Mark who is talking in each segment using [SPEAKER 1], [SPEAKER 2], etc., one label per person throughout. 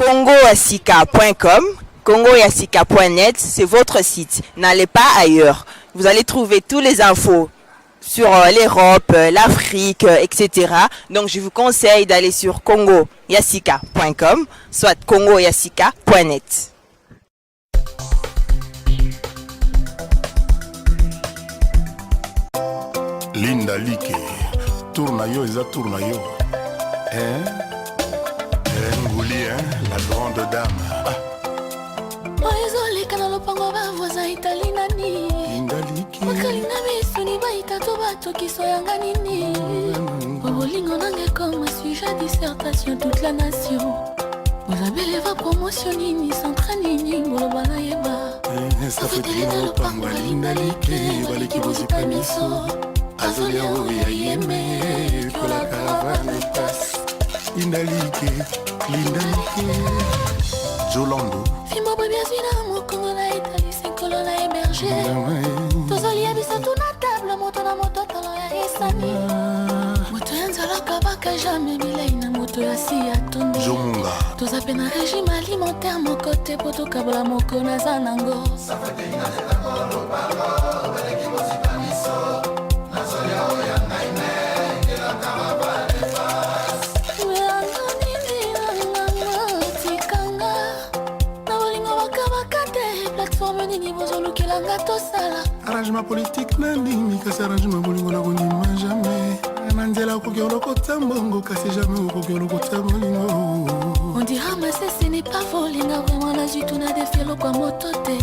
[SPEAKER 1] Congoyasika.com, congoyasika.net, c'est votre site. N'allez pas ailleurs. Vous allez trouver toutes les infos sur l'Europe, l'Afrique, etc. Donc je vous conseille d'aller sur congoyasika.com, soit congoyasika.net.
[SPEAKER 2] Linda Like, tour na yo eza tour na yo. Hein? Eh, Ngouli, hein? La grande dame. Ah.
[SPEAKER 3] Oyo ezoleka na lopango ba voisin etali nani?
[SPEAKER 2] Linda Like.
[SPEAKER 3] Bakalinga misuni baita to batokiso yanga nini? Po bolingo nanga ekoma sujet dissertation toute la nation. Bozabeleva promotion nini centre nini boloba nayeba.
[SPEAKER 2] Safeteli na lopango ya Linda Like, baleki bozipa miso. Azolia oyo ya yeme, que la caravane passe. Linda Like, Linda Like. Jolando.
[SPEAKER 3] Fimbo boye azwi na mokongo na etalisi nkolo na héberge. Tozolia biso tuna table moto na moto talo ya esani. Moto ya nzala akabaka jamais bilei na moto ya si atondi.
[SPEAKER 2] Jomunga.
[SPEAKER 3] Toza pe na régime alimentaire moko te po tokabola moko naza nango.
[SPEAKER 2] Arrangement politique na nini kasi arrangement bolingo na kondima jamais na nzela okoki olokota mbongo kasi jamais okoki olokota bolingo.
[SPEAKER 3] On dira masese n'est pas volinga vraiment nazwi tuna defi eloko ya moto te.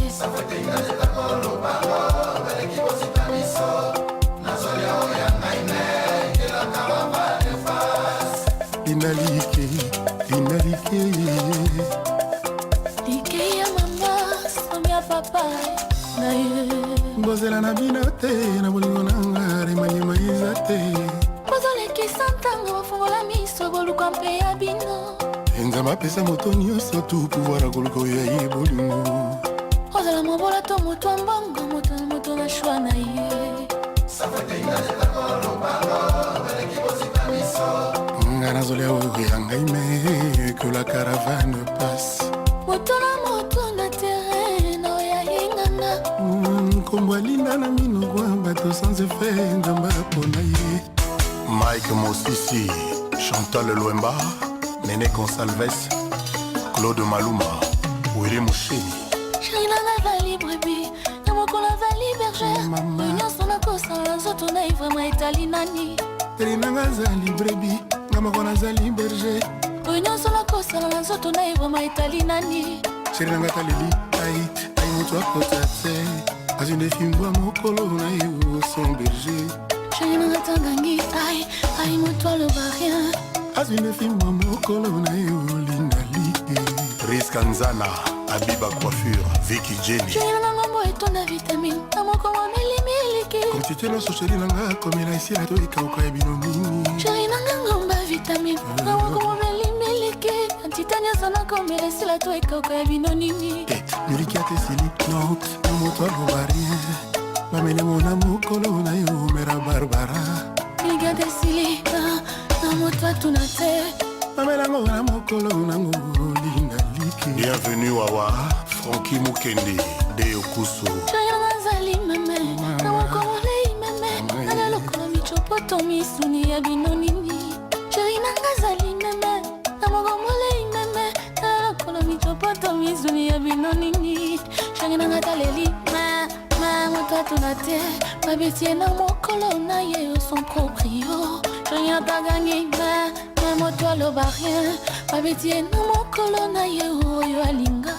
[SPEAKER 2] Linda Like, Linda Like.
[SPEAKER 3] Like ya mama, somi ya papa na ye.
[SPEAKER 2] Bozela na bino te na bolingo na nga remanyema eza te.
[SPEAKER 3] Bozolekisa ntango bofungola miso boluka mpe ya bino.
[SPEAKER 2] Nzambe apesa moto nyonso tu pouvoir akoluka oyo ya ye bolingo.
[SPEAKER 3] Ozala mobola to moto ya mbongo, moto na moto na shwa na ye.
[SPEAKER 2] Nga nazolia oyo ya ngai me que la caravane passe.
[SPEAKER 3] Moto na moto na terrain na oyo ayinganga.
[SPEAKER 2] Nkombo alinda na minoko ya bato sans effet nzambe apona ye. Mike Mosisi, Chantal Lwemba, Nene Gonsalves, Claude Maluma, Willy Musheni.
[SPEAKER 3] Chéri nanga azali brebis, na mokolo azali berger.
[SPEAKER 2] Mama.
[SPEAKER 3] Oyo nyonso nakosala na nzoto na ye vraiment etali nani?
[SPEAKER 2] Chéri nanga azali brebis, nga moko nazali berger.
[SPEAKER 3] Oyo nyonso nakosala na nzoto na ye vraiment etali nani?
[SPEAKER 2] Chéri nanga taleli ai ai moto akota te azwi nde fimbo ya mokolo na ye son berger.
[SPEAKER 3] Chéri nanga tangangi ai ai moto aloba rien.
[SPEAKER 2] Azwi nde fimbo ya mokolo na ye olinda like. Riska Nzana, Abiba Coiffure, Vicky Jenny.
[SPEAKER 3] Chéri nanga ngombo etonda vitamine na mokolo ameli miliki.
[SPEAKER 2] Quantité nyonso chéri nanga komela esila to ekauka ya bino nini?
[SPEAKER 3] Chéri nanga ngomba vitamine na mokolo ameli miliki. Quantité nyonso nakomela esila to ekauka ya bino nini?
[SPEAKER 2] Eh, miliki ate esili non na moto aloba rien. Bamelango na mokolo na yo mera Barbara.
[SPEAKER 3] Miliki ate esili na moto atuna te.
[SPEAKER 2] Bamelango na mokolo nango Linda Like. Bienvenue Wawa, Frankie Mukende, Deo Kusu.
[SPEAKER 3] Chéri nanga azali meme na mokolo olei meme nala lokolo micopoto misuni ya bino nini? Chéri nanga azali meme na mokolo olei meme nala lokolo micopoto misuni ya bino nini? Chéri nanga taleli me me moto atuna te babetie na mokolo na ye son proprio. Chéri atagangi me me moto aloba rien babetie na mokolo na ye oyo alinga.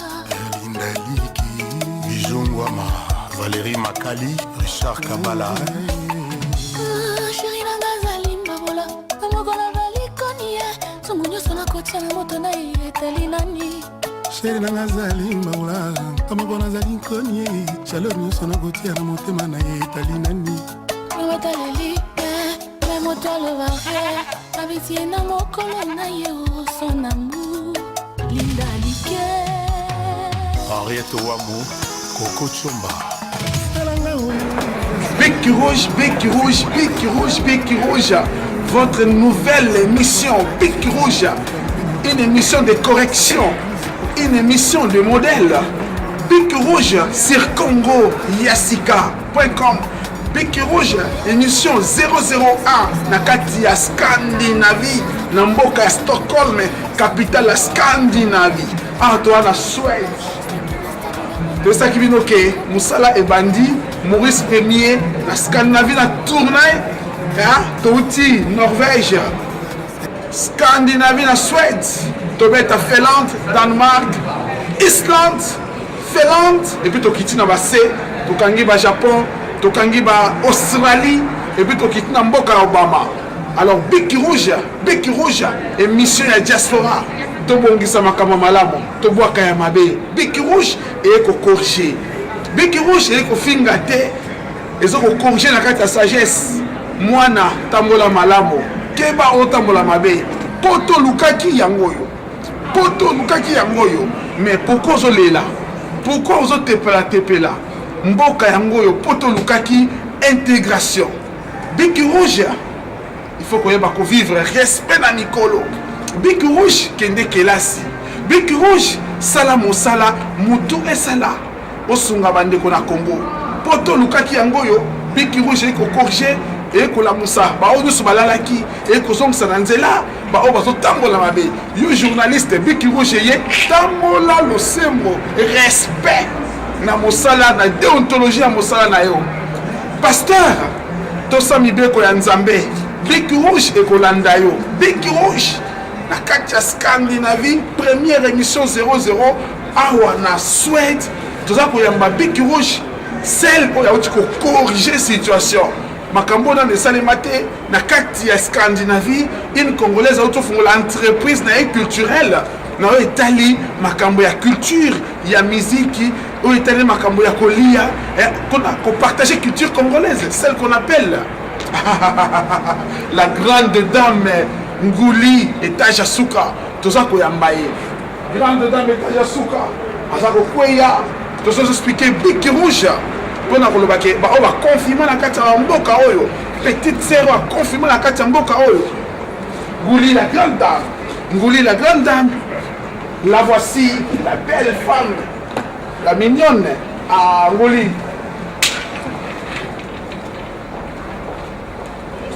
[SPEAKER 2] Linda Like. Bijou Ngwama, Valérie Makali, Richard Kabala.
[SPEAKER 3] Ah, chéri nanga azali mbabola na mokolo azali koni ye nzungu nyonso nakotia na moto na ye etali nani?
[SPEAKER 2] Chéri nanga azali mbabola na mokolo azali koni ye chaleur nyonso nakotia na motema na ye etali nani?
[SPEAKER 3] Bataleli me moto aloba rien babetie na mokolo na ye o son amour Linda Like.
[SPEAKER 2] Henriette Wamu, Coco Chomba.
[SPEAKER 4] Bic Rouge, Bic Rouge, Bic Rouge, Bic Rouge. Votre nouvelle émission, Bic Rouge. Une émission de correction. Une émission de modèle. Bic Rouge sur Congo Yasika.com. Bic Rouge, émission 001 na kati ya Scandinavie, na mboka ya Stockholm, capitale ya Scandinavie. Awa toza na Suède. Toyesaki bino ke mosala ebandi Maurice Premier na Scandinavie na tournée, touti Norvège, Scandinavie na Suède, tobeta Finlande, Danemark, Islande, Finlande, et puis tokiti na base, tokangi ba Japon, tokangi ba Australie, et puis tokiti na mboka ya Obama. Alors Bic Rouge, Bic Rouge, émission ya diaspora, tobongisa makambo malamu, tobwaka ya mabe. Bic Rouge eye kocorriger, Bic Rouge eye kofinga te, eza kocorriger na kati ya sagesse. Mwana tambola malamu, keba otambola mabe, po tolukaki yango oyo, po tolukaki yango oyo, mais pourquoi ozolela, pourquoi ozotepela tepela mboka yango oyo, po tolukaki intégration. Bic Rouge, il faut koyeba kovivre respect na mikolo. Bic Rouge, kende kelasi. Bic Rouge, sala mosala, mutu esala, osunga bandeko na Congo. Po tolukaki yango oyo, Bic Rouge eye kocorriger, eye kolamusa baoyo nyonso balalaki, eye kozongisa na nzela baoyo bazotambola mabe. Yo journaliste, Bic Rouge eye tambola losembo, respect na mosala, na déontologie ya mosala na yo. Pasteur, tosa mibeko ya Nzambe, Bic Rouge ekolanda yo. Bic Rouge na kati ya Scandinavie, première émission 00 awa na Suède, toza koyamba Bic Rouge, celle oyo auti kocorriger situation. Makambo nano esalema te na kati ya Scandinavie, une Congolaise auti kofungola entreprise na ye culturelle, na oyo etali makambo ya culture, ya musique, oyo etali makambo ya kolia, kopartager culture congolaise, celle qu'on appelle la grande dame Nguli étage ya suka. Toza koyamba ye, grande dame étage ya suka, aza kokweya. Tozo expliquer Bic Rouge mpona koloba ke baoyo baconfirme na kati ya mboka oyo, petite sœur oyo aconfirme na kati ya mboka oyo, Nguli la grande dame, Nguli la grande dame, la voici, la belle femme, la mignonne. Ah, Nguli,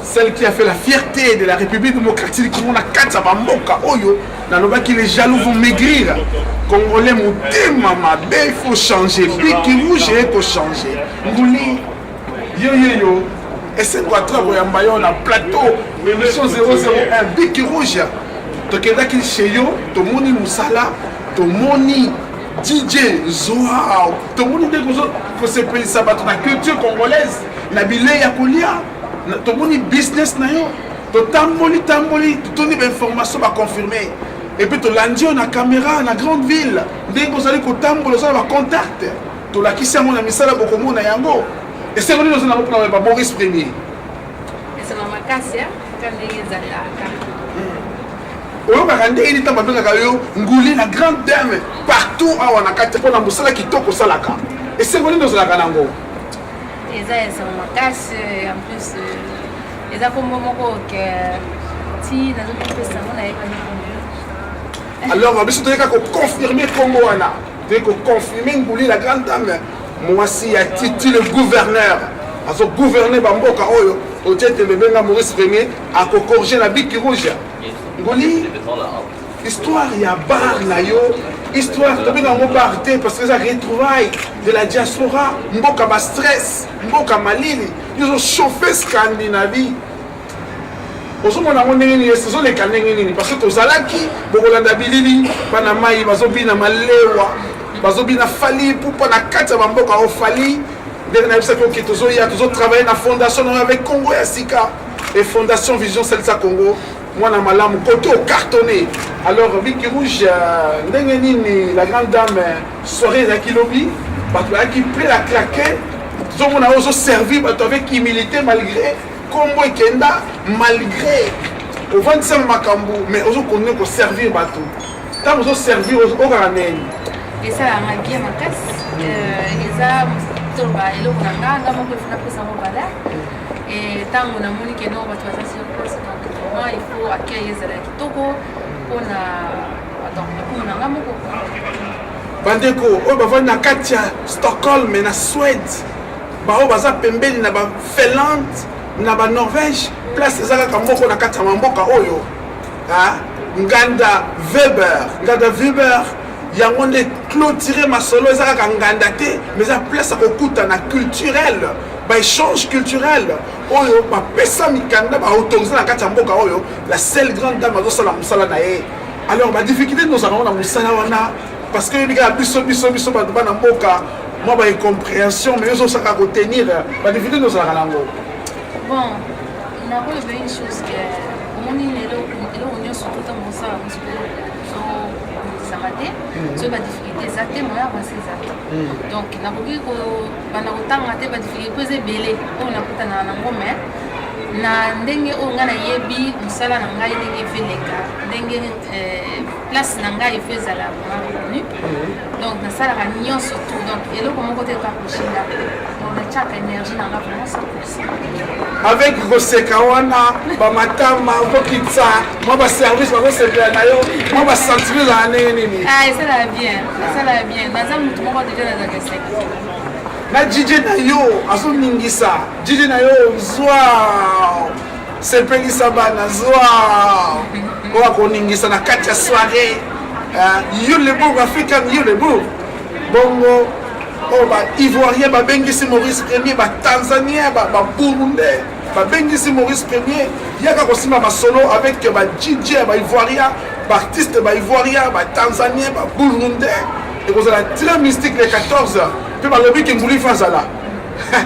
[SPEAKER 4] celle qui a fait la fierté de la République démocratique du Congo na kati ya bamboka oyo. Nalobaki, les jaloux vont maigrir. Congolais motema mabe, il faut changer. Bic Rouge eko changer. Nguli, yo yo yo, esengo atra koyamba yo na plateau émission 001 Bic Rouge. Tokendaki chez yo, tomoni mosala, tomoni DJ Zoa, tomoni ndenge kosepelisa bato na culture congolaise, na bilei ya kolia, tomoni business na yo, totamboli tamboli, totoni bainformation, baconfirme, et puis tolandi yo na caméra na grande ville, ndenge ozali kotambola, oza na bacontact, tolakisi yango na misala, bokomona yango. Esengo nini oza nango mpona koyeba Maurice Premier?
[SPEAKER 5] Esengo makasi, ka ndenge ezalaka.
[SPEAKER 4] Oyokaka ndenge nini ntango babengaka yo Nguli la grande dame partout awa na kati mpona mosala kitoko osalaka? Esengo nini ozalaka nango?
[SPEAKER 5] Eza esengo makasi. En plus eza kombo moko ke ti nazopesa yango, nayebani.
[SPEAKER 4] Alors biso toyeka koconfirme kombo wana, toyei koconfirme Nguli la grande dame, mwasi ya Titi le gouverneur, azogouverne bamboka oyo. Otie tembe, benga Maurice Premier, akocorriger na Bic Rouge. Nguli, histoire ya bar na yo, histoire tobenga yango bar te parce que eza retrouvaille de la diaspora. Mboka bastress, mboka malili, yo ozochauffe Scandinavie, ozomona yango ndenge nini? Ezoleka ndenge nini? Parce que tozalaki bokolanda bilili, bana mai bazobina malewa, bazobina Fally Ipupa na kati ya bamboka oyo. Fally, ndenge nayebisaki, oke tozoya, tozotravaille na fondation na yo avec Congo ya Sika et Fondation Vision Salisa Congo. Mwana malamu, kote ocartonné. Alors Bic Rouge, ndenge nini la grande dame, soirée ezalaki lobi, bato bayaki plein à craquer, tozomona oyo ozoservir bato avec humilité, malgré kombo ekenda, malgré ovandisama makambo, mais ozokontinue koservir bato. Ntango ozoservir, okaka ndenge?
[SPEAKER 5] Esalanga bien makasi. Eza toloba eloko na nga, nga moko efuna napesa yango valeur. Ntango namoni ke non, bato baza sur place, donc vraiment il faut accueil ezala ya kitoko mpona Donc lokumu na nga moko.
[SPEAKER 4] Bandeko oyo bavandi na kati ya Stockholm na Suède, baoyo baza pembeni na ba Finlande na ba Norvège, place eza kaka moko na kati ya mamboka oyo, ah, Nganda Weber, Nganda Weber yango nde clôturer masolo. Eza kaka nganda te, mais eza place ya kokutana culturel, baéchange culturel oyo bapesa mikanda, baautorise na kati ya mboka oyo. La seule grande dame azosala mosala na ye. Alors, badifficulté nozalaka ngo na mosala wana, parce que oyebi kaka biso bato bana mboka, mwa baincompréhension, mais ozosaka kotenir badifficulté nozalaka nango.
[SPEAKER 5] Bon, nakoloba une chose que omoni lelo, eloko nyonso to ntango osala ozobundisama te, soki badifficulté eza te, moyen avance eza te. Donc nakoki kobanda kotanga te badifficulté mpo eza ebele oyo nakutanaka nango, mais na ndenge oyo ngai nayebi mosala na ngai, ndenge efeleka, ndenge place na ngai efo ezala vraiment reconnu. Donc nasalaka nyonso tout, donc eloko moko te ekakoshinga. Donc natiaka énergie na nga vraiment 100.
[SPEAKER 4] Avec koseka wana, bamatama okokitisa mwa baservice bazosepela na yo, mwa basentiment ezala ndenge nini?
[SPEAKER 5] Ah, esalaka bien, esalaka bien. Naza motu moko deja nazalaka eseka.
[SPEAKER 4] Na DJ na yo azoningisa, DJ na yo zwa sepelisa bana, zwa oyo akoningisa na kati ya soirée Göteborg, African Göteborg. Bongo oyo baivoirien babengisi Maurice Premier, batanzanien, baburundais babengisi Maurice Premier, yaka kosimba masolo avec ba DJ ya baivoirien, baartiste baivoirien, batanzanien, baburundais. Ekozala très mystique le 14. Mpe balobi ke nguli fa azala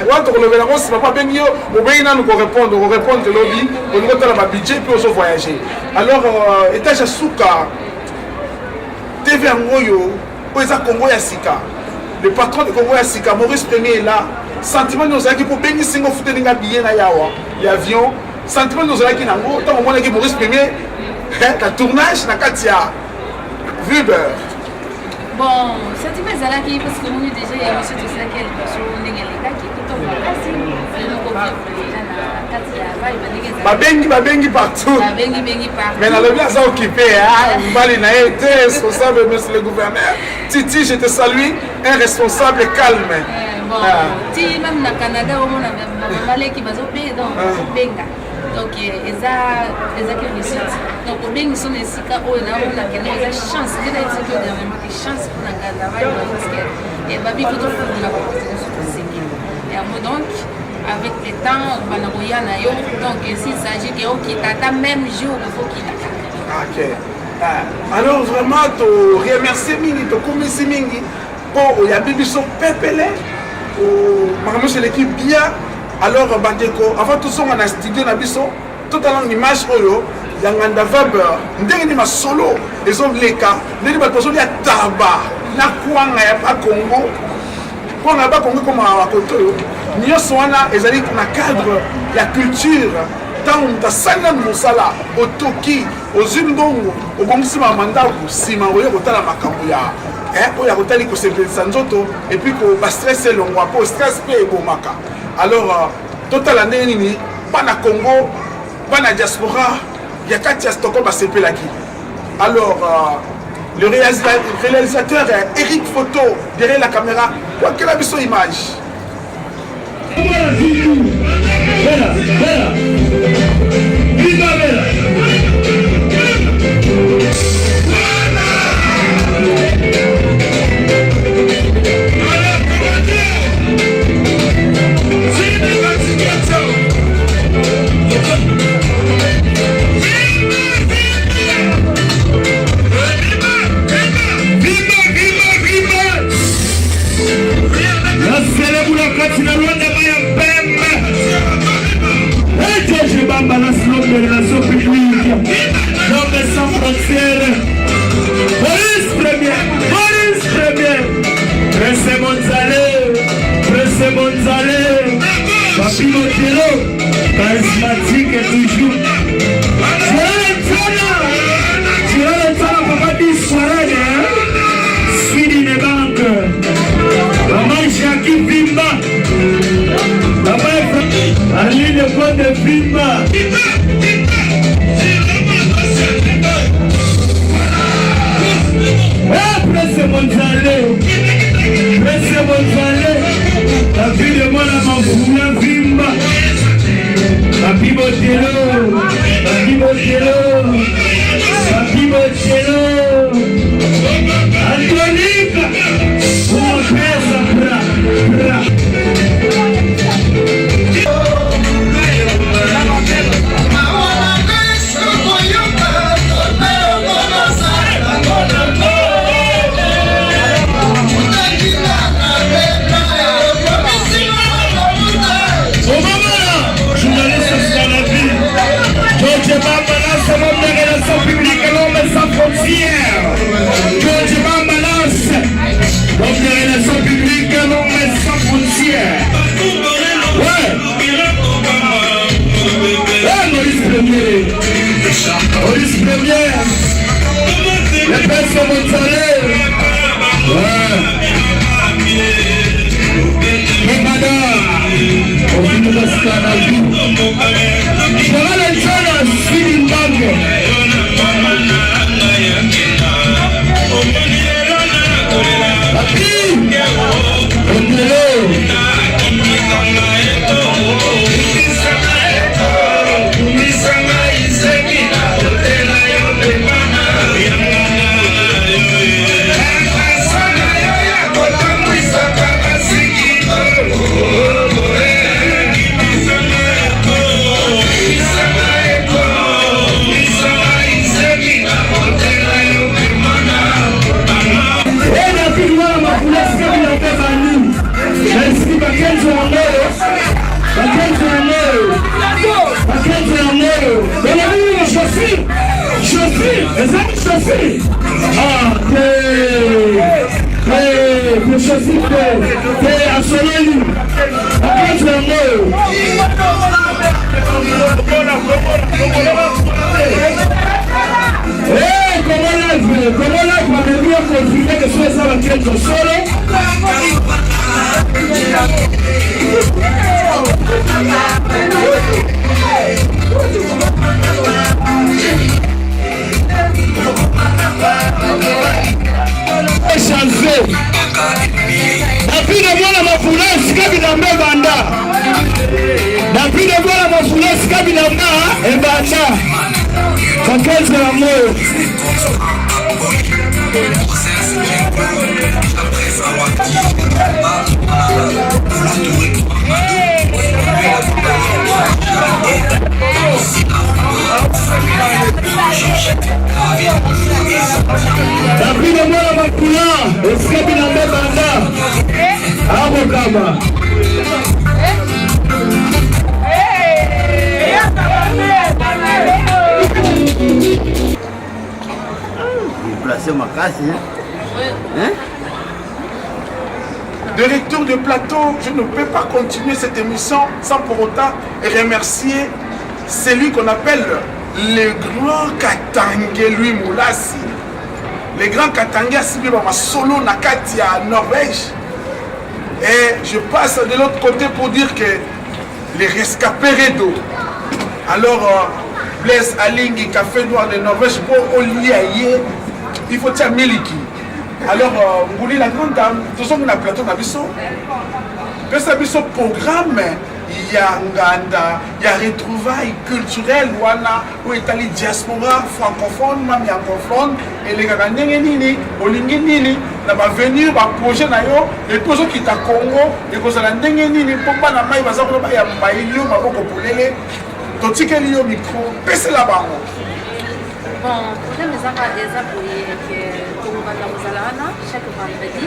[SPEAKER 4] wana, tokolobela yango nsima mpo abengi yo, obengi nanu korépondre, korépondre lobi, olingi otala babudget mpe ozovoyage. Alors, étage ya suka TV yango oyo, oyo eza Congo ya Sika, le patron de Congo ya Sika, Maurice Premier est là. Sentiment nini ozalaki mpo obengisi ngo, ofuteli nga billet na yawa ya avion? Sentiment nini ozalaki nango ntango omonaki Maurice Premier na tournage na kati ya Weber?
[SPEAKER 5] Bon, sentiment ezalaki parce que omoni déjà ya émission tosalaki ya liboso, ndenge elekaki kitoko makasi. Eloko vivre déjà na kati ya vibe, ndenge ezalaki.
[SPEAKER 4] Babengi, babengi partout.
[SPEAKER 5] Babengi bengi partout.
[SPEAKER 4] Mais nalobi aza occupé, mobali na ye te, responsable, monsieur le gouverneur Titi, je te salue, un responsable calme.
[SPEAKER 5] Bon, ti même na Canada omona bamaleki bazobenga, donc bazobenga. Donc eza ezaki réussite. Donc obengi so na esika oyo naomona kende, eza chance nde nayebi soki dernièrement ke chance mpona nganda vibe, parce que babi ko tofungola baporte nyonso tosengeli yango. Donc avec le temps bana koya na yo. Donc s'il s'agit ke okita ata même jour, il okita kaka.
[SPEAKER 4] Ok. Ah, alors vraiment to remercie mingi, tokumisi mingi mpo oyambi biso pepele, makambo nyonso eleki bien. Alors bandeko, avant tozonga na studio na biso, totala image oyo ya Nganda Weber, ndenge nini masolo ezoleka, ndenge bato bazolia taba na kwanga ya Bakongo. Kwanga ya Bakongo ekomaka bakoto oyo nyonso wana ezali na cadre ya culture. Ntango moto asali nanu mosala, otoki, ozwi mbongo, obongisi mama ndako, nsima oye kotala makambo ya oyo ya kotali kosepelisa nzoto et puis bastress elongwa, mpo stress mpe ebomaka. Alors totala ndenge nini bana Congo, bana diaspora ya kati ya Stockholm basepelaki. Alors, le réalisateur Eric Photo derrière la caméra, wakela biso image.
[SPEAKER 6] Bella, Bella. Viva Bella. Viva, viva, viva. Naselebula kati na Rwanda maya mpembe ejeje bamba na slombele na sopikwike, l'homme sans frontière, Maurice Premier, Maurice Premier, Prince Monzale, Prince Monzale, Papi Motelo, charismatique toujours. Tirale Tsana, Tirale Tsana, papa Biswarene, Swidine Bank, Maman Jackie Vimba, Papa Aline Conde Vimba. Botelo, Papi Botelo, Papi Botelo, Antonika, uma peça pra, pra. Maurice Premier, le prince Monzale, ouais. Kebada, Ofinga Skanavi, Joël Njana, Sidi Mbange. Papi, Otelo. Ezali chaussure ah te te te chaussure te te asololi bakenzo yango Eh, comment live, comment live, bamemi yo confirme que so eza bakenzo solo. Change David mwana mafula esika bilamba ebanda David mwana mafula esika bilamba ebanda bakenzo yango David mwana mafula esika bilamba ebanda akokaba
[SPEAKER 7] Place makasi hein?
[SPEAKER 4] De retour de plateau, je ne peux pas continuer cette émission sans pour autant remercier celui qu'on appelle le grand Katangé, lui Moulassi. Le grand Katangé a subi ma solo na kati ya Norvège. Et je passe de l'autre côté pour dire que les rescapés Redo. Alors, euh, Blaise Alingi, Café Noir de Norvège, pour Olia il faut tirer Miliki. Alors, euh, Ngouli, la grande dame, nous sommes dans le plateau na biso. Pesa biso programme ya nganda ya retrouvailles culturelles wana oyo etali diaspora francophone mami anglophone elekaka ndenge nini olingi nini na bavenir baprojet na yo epuis ozokita congo ekozala ndenge nini mpo bana mai baza kuna bayamba yo maboko polele totikeli yo micro pesela bango.
[SPEAKER 5] Bon, problème ezaka eza boye ke tokobanda kozala wana chaque vendredi.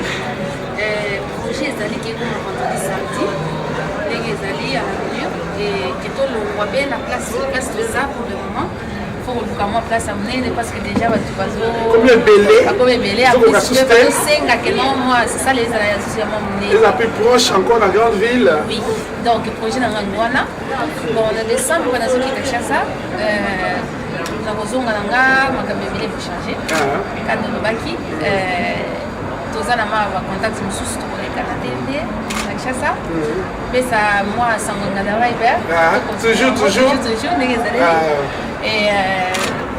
[SPEAKER 5] Euh, projet ezali ke ekoma vendredi samedi ndenge ezali à l'avenir et ke tolongwa mpe na place place toza pour le moment faut koluka mwa place ya monene parce que déjà bato
[SPEAKER 4] bazokomi ebele
[SPEAKER 5] bakomi ebele bazosenga ke non mwa sala ezala ya susu ya mwa monene
[SPEAKER 4] eza plus proche encore na grande ville.
[SPEAKER 5] Oui, donc projet na ngai wana. Bon, na décembre nazokita Kinshasa, euh, nakozonga na nga makambo ebele ekochange kanda olobaki toza na ma bacontact mosusu tokoleka na tv na Kinshasa pesa mwa sango nganda viber.
[SPEAKER 4] Toujours, toujours.
[SPEAKER 5] Toujours ndenge ezaleli et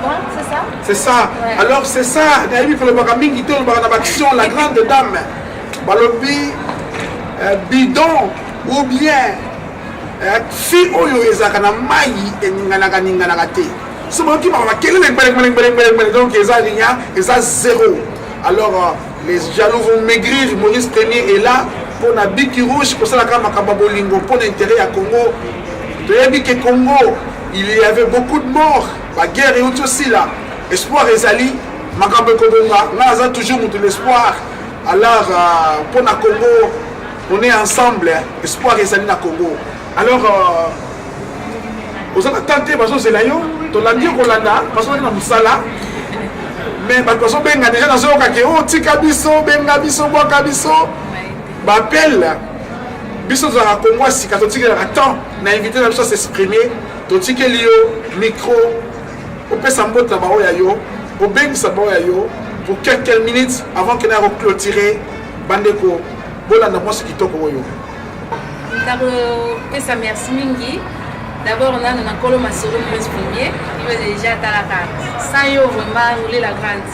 [SPEAKER 5] bon, c'est ça.
[SPEAKER 4] C'est ça. Ouais. Alors c'est ça, nayebi kolobaka mingi te, olobaka na baaction la grande dame. Balobi euh, bidon ou bien Eh, fi oyo ezalaka na mai eninganaka ninganaka te so boyoki maka makelele ngbele donc eza rien, eza zéro. Alors les jaloux vont maigrir. Maurice Premier est là mpo na Biki Rouge, kosalaka makambo ya bolingo mpo na intérêt ya Congo. Toyebi ke Congo, il y avait beaucoup de morts, baguerre euti osila, espoir ezali, makambo ekobonga. Ngai aza toujours moto l'espoir. Alors mpo na Congo, on est ensemble, espoir ezali na Congo. Alors oza na temps te, bazozela yo, tolandi yo kolanda, bazozali na mosala, mais bato bazobenga déjà, nazoyoka ke o tika biso, benga biso, bwaka biso baappel. Biso tozalaka Kongo ya Sika, totikelaka temps na invité na biso s'exprimer. Totikeli yo micro, opesa mbote na baoyo ya yo, obengisa baoyo ya yo pour quelques minutes avant ke na ya koclôturer. Bandeko, bolanda mwasi kitoko oyo.
[SPEAKER 5] Nakopesa merci mingi d'abord nano na nkolo masolo Maurice Premier. Yo déjà atalaka, sans yo vraiment roule la grande,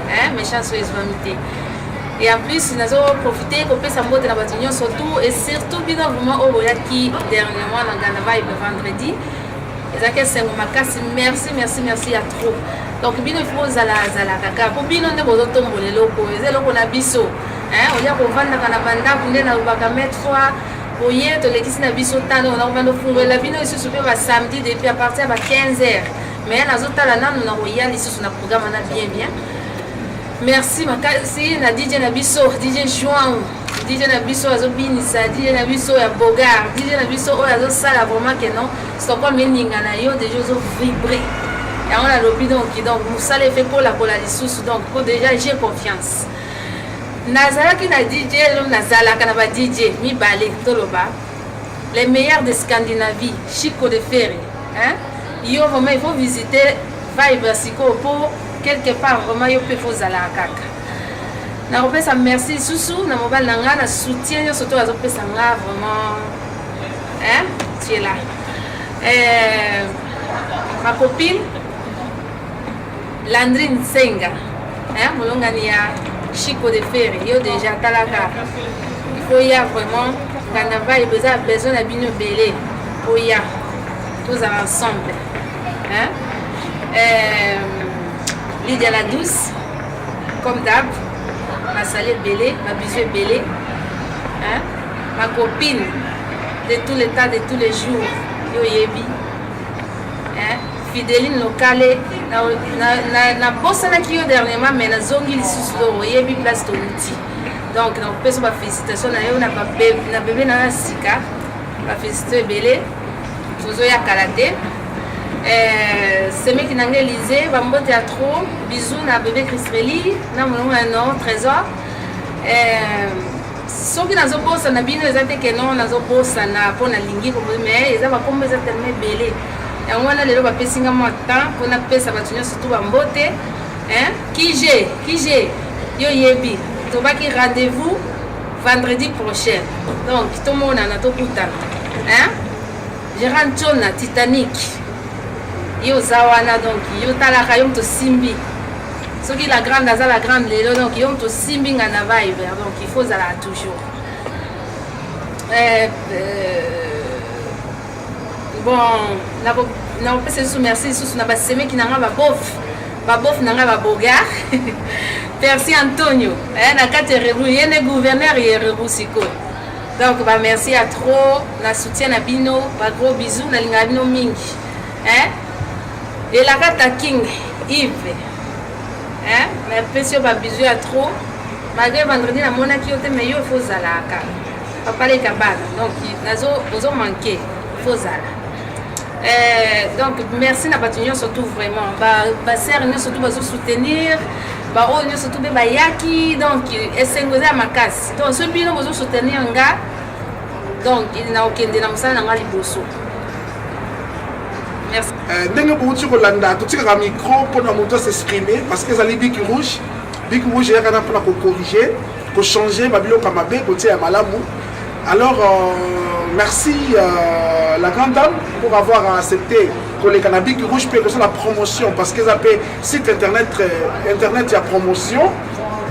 [SPEAKER 5] hein, mes chances oyo ezwami te. Et en plus nazoprofite kopesa mbote na bato nyonso tout et surtout bino vraiment oyo boyaki dernièrement na Nganda Vibe vendredi. Ezalaki esengo makasi. Merci, merci, merci ya trop. Donc bino, il faut ozala azalaka kaka po bino nde bozotombola eloko oyo eza eloko na biso, olia kovandaka na bandako nde nalobaka maintes fois. Oye tolekisi na biso tano nakovanda ofungolela bino lisusu mpe basamedi depuis à partir ya ba 15 heures, mais nazotala nanu na koya lisusu na programme wana bien bien. Merci makasi na DJ na biso, DJ Joan, DJ na biso azobinisa, DJ na biso ya bogar, DJ na biso oyo azosala vraiment ke non, Stockholm eninga na yo déjà ozovibre yango nalobi. Donc mosala efe kolakola lisusu, donc po déjà j'ai confiance. Nazalaki na DJ, nazalaka na ba DJ mibale, toloba les meilleurs de Scandinavie, Chico de Ferre, hein? Yo vraiment, il faut visiter Vibe sikoyo po quelque part vraiment yo mpe faut ozalaka kaka. Nakopesa merci lisusu na mobali na nga na soutien nyonso to azopesa nga vraiment, hein? Tu es là. Ma copine Landrine Nsenga, hein? Molongani ya Chico de Ferre, yo déjà talaka, il faut ya vraiment Nganda Vibe eza besoin na bino ebele oya tozala ensemble, hein? Lydia la douce, comme d'hab, masali ebele, babizu ebele, hein? Ma copine de tous les temps, de tous les jours, yo oyebi, hein? Fideline Lokale, nabosanaki yo dernièrement, mais nazongi lisusu. Do oyebi place touti, donc nakopesa bafélicitation na yo na bebe na yo ya sika, bafélicitation ebele, tozoya kala te. Semeki na ngai Élysée, bambote ya trop, bisou na bébé Christreli na molongo ya no Trésor. Soki nazobosana bino, eza te ke non, nazobosana mpo nalingi, mais eza bakombo eza tellement ebele. Yango wana lelo bapesi nga mwa temps mpo napesa bato nyonso tu bambote. Kije kije, yo yebi, tobaki rendez-vous vendredi prochain, donc tomonana, tokutana, hein? Gérard Ntona Titanic, yo oza wana, donc yo talaka, yo moto osimbi. Soki la grande aza la grande lelo, donc yo moto osimbi nga na Vibe, donc il faut ozala toujours. Bon, nakopesa lisusu merci lisusu na basemeki na nga, babof, babof na nga, babogar Percy Antonio, na kati ya Reru, ye nde gouverneur ya Reru sikoyo. Donc bamerci ya trop na soutien na bino, bagros bisous, nalingaka bino mingi, eh? Elakata King Yves, eh? Napesi yo babisous ya trop malgré vendredi namonaki yo te, mais yo faut ozalaka papa leka bana, donc ozo manque, faut ozala. Donc merci na bato nyonso tout vraiment, basere nyonso tout bazosoutenir, baoyo nyonso tout mpe bayaki, donc esengo eza ya makasi. Donc soki bino bozosoutenir nga, donc nakokende na mosala na nga liboso. Merci.
[SPEAKER 4] Ndenge bouti kolanda, totikaka micro mpona moto as'exprimer parce que ezali Bic Rouge. Bic Rouge eyaka na mpona kocorriger, kochanger babiloko ya mabe, kotia ya malamu. Alors merci la grande dame pour avoir accepté koleka na Bic Rouge mpe kosala promotion, parce que eza mpe site internet, internet ya promotion,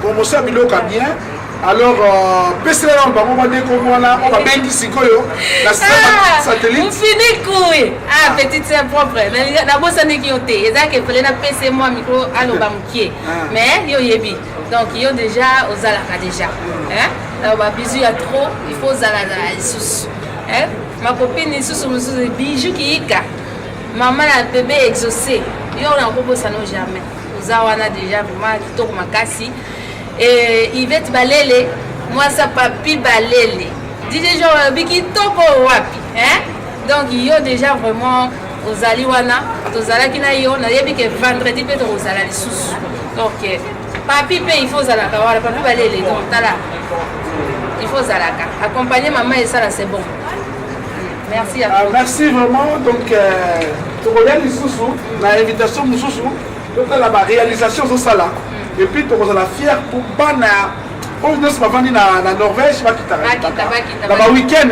[SPEAKER 4] promotion ya biloko ya bien. Alors euh, pesela nano bango bandeko wana oyo babengi sikoyo na ah, satellite.
[SPEAKER 5] Mfiniku ah, petite sœur propre, nabosanaki yo te, ezalaki efale napesa mwa micro aloba mokie, ah. Mais yo oyebi, donc yo déjà ozalaka déjà, hein? Ba bisou ya trop, il faut ozala lisusu, hein? Ma copine lisusu mosusu, Bijou Kiyika, mama na bébé exaucé, yo nakobosana jamais, oza wana déjà vraiment kitoko makasi. Et Yvette Balele, mwasa papi Balele, DJ Jean alobi kitoko wapi, hein? Donc yo déjà vraiment ozali wana, tozalaki na yo, nayebi ke vendredi mpe tokozala lisusu. Donc papi mpe il faut ozalaka wana, papi Balele. Donc tala, il faut ozalaka accompagner mama, esala, c'est bon. Merci à
[SPEAKER 4] ah, merci vraiment. Donc euh, tokoya lisusu na invitation mosusu, totala baréalisation ozosala et puis tokozala fier pour bana oyo nyonso bavandi na Norvège, bakitaka na baweekend.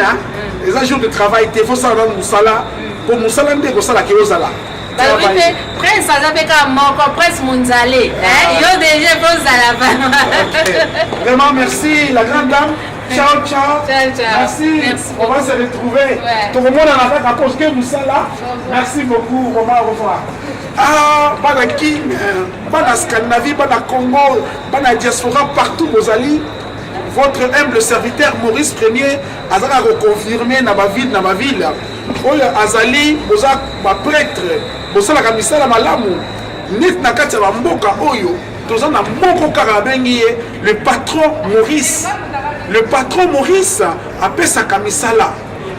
[SPEAKER 4] Eza jour de travail te, fosala nanu mosala, po mosala nde ekosalaka ozala.
[SPEAKER 5] Balobi mpe Prince aza mpe kaka moko, Prince Monzale, yo déjà mpe ozala.
[SPEAKER 4] Vraiment merci, la grande dame. Ciao, ciao.
[SPEAKER 5] Ciao, ciao.
[SPEAKER 4] Merci.
[SPEAKER 5] Merci.
[SPEAKER 4] On va se retrouver. Tokomonana kaka parce que mosala. Merci beaucoup vraiment, au revoir. Ah, bana King, bana Scandinavie, bana Congo, bana diaspora partout bozali, votre humble serviteur Maurice Premier azalaka koconfirme na baville na baville oyo azali. Boza baprêtre, bosalaka misala malamu neti na kati ya bamboka oyo toza na moko kaka, abengi ye le patron Maurice. Le patron Maurice apesaka misala.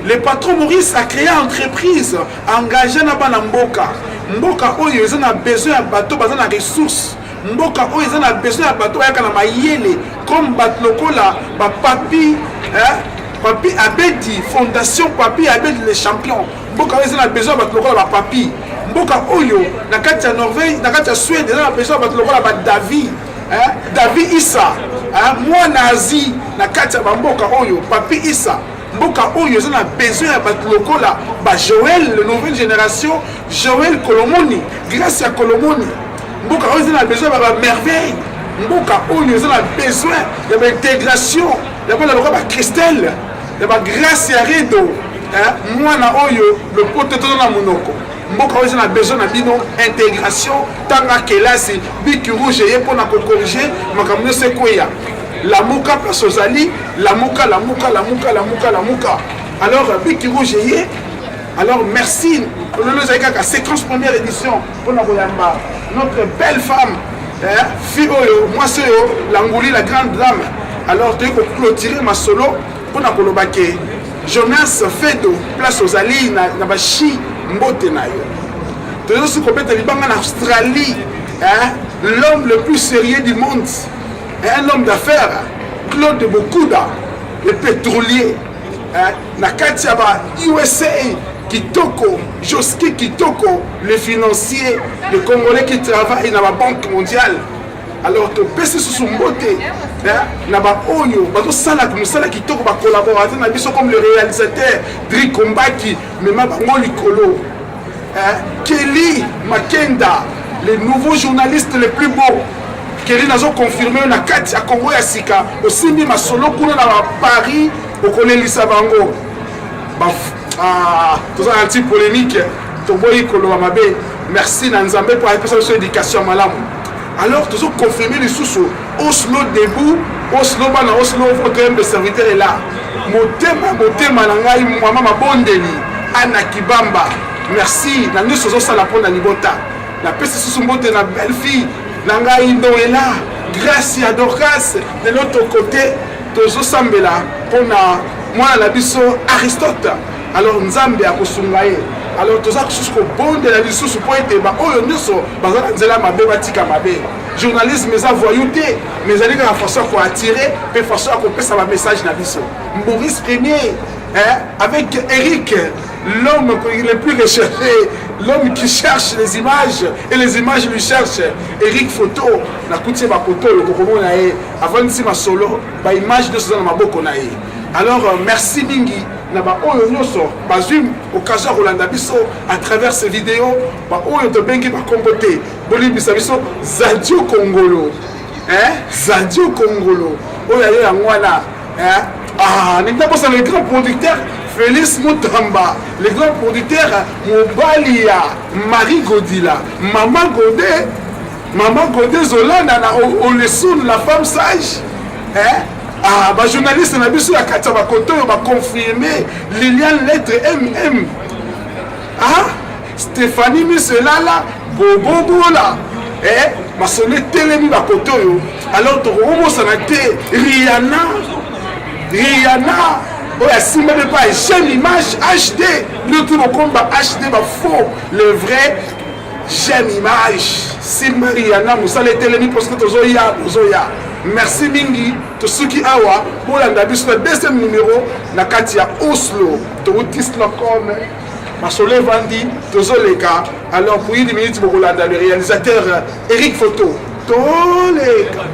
[SPEAKER 4] Le patron Maurice a créé entreprise, engagé na bana mboka. Mboka oyo eza na besoin ya bato baza na ressource. Mboka oyo eza na besoin ya bato bayaka na mayele comme bato lokola bapapi, hein? Papi Abedi, fondation Papi Abedi le champion. Mboka oyo eza na besoin ya bato lokola bapapi. Mboka oyo na kati ya Norvège, na kati ya Suède, eza na besoin ya bato lokola badavid, hein? David Isa, hein? Mwana Asie na kati ya bamboka oyo, Papi Isa. Mboka oyo eza na besoin ya bato lokola bajoel, le nouvelle génération, Joel Kolomoni, grâce ya Kolomoni. Mboka oyo eza na besoin ya bamerveille. Mboka oyo eza na besoin ya baintégration ya bana lokola bacristel, ya bagrâce ya Redo, mwana oyo lopoto toza na monoko. Mboka oyo eza na besoin na bino. Intégration, tanga kelasi, bic rouge eye mpona kocorriger makambo nyonso ekweya. Lamuka place ozali, lamuka, lamuka, lamuka, lamuka, lamuka. Alors bic rouge eye. Alors merci. Lelo ezali kaka séquence première édition mpona koyamba notre belle femme, eh, fille oyo, mwasi oyo languli, la grande dame. Alors toyei koclôturer masolo mpona koloba ke Jonas Fedo, place ozali na bashi, mbote na yo. Tozosi kobeta libanga na Australie, hein? L'homme le plus sérieux du monde, un homme d'affaires, Claude Bokuda le pétrolier, hein? Na kati ya ba USA, Kitoko Joski Kitoko le financier, le Congolais qui travaille na babanque mondiale. Alors topesi susu mbote na baoyo bazosalaka mosala kitoko, bacollaborateur na biso comme le réalisateur Dri Kombaki, mema bango likolo, Kelly Makenda, le nouveau journaliste le plus beau. Kelly, nazoconfirme yo na kati ya Congo ya sika, osimbi masolo kuna na Paris, okolelisa bango. Ah, toza na anti polémique, toboyi koloba mabe. Merci na Nzambe mpo apesa biso éducation malamu. Alors tozoconfirme lisusu Oslo debout, Oslo, bana Oslo, votre humble serviteur est là. Motema, motema na ngai, mama mabondeli Ana Kibamba, merci na nyonso ozosala mpo na libota. Napesi susu mbote na belle fille na ngai Noela Grâce ya Dorcas. De l'autre côté tozosambela mpona mwana na biso Aristote. Alors Nzambe akosunga ye. Alors toza lisusu kobondela lisusu mpo ete baoyo nyonso baza na nzela mabe batika mabe. Journalisme eza voyou te, mais ezali kaka façon ya koattire mpe façon ya kopesa bamessage na biso. Maurice Premier, hein, avec Eric, l'homme le plus recherché, l'homme qui cherche les images et les images lui cherchent. Eric Photo, nakuti ye bakoto oyo kokomona ye avandisi masolo, baimage nyonso eza na maboko na ye. Alors merci mingi na baoyo nyonso bazwi occasion ya kolanda biso à travers ces vidéos. Baoyo tobengi bakombo te, bolimbisa biso. Zadio Kongolo, hein? Zadio Kongolo. Oyo ya yo yango wana. Hein? Ah, ningi nabosana le grand producteur Félix Mutamba, le grand producteur mobali ya Marie Godila, Maman Godet, Maman Godet Zolana na Olesun, la femme sage. Hein? Ah, ba journaliste na biso ya kati ya bakoto oyo ba confirmer Liliane lettre MM. Ah, Stéphanie Miselala, Bobo Bola. Eh, masolo etelemi bakoto oyo. Alors tokobosana te Rihanna. Rihanna oyo asimbami epai jeune image HD bino ti bokomi ba HD ba faux le vrai jeune image simba Rihanna mosala etelemi parce que tozoya bozoya merci mingi tosuki awa bolanda biso na deuxième numéro na kati ya Oslo towuti Stockholm masolo evandi tozoleka alors pour une minute bokolanda le réalisateur Eric Photo toleka.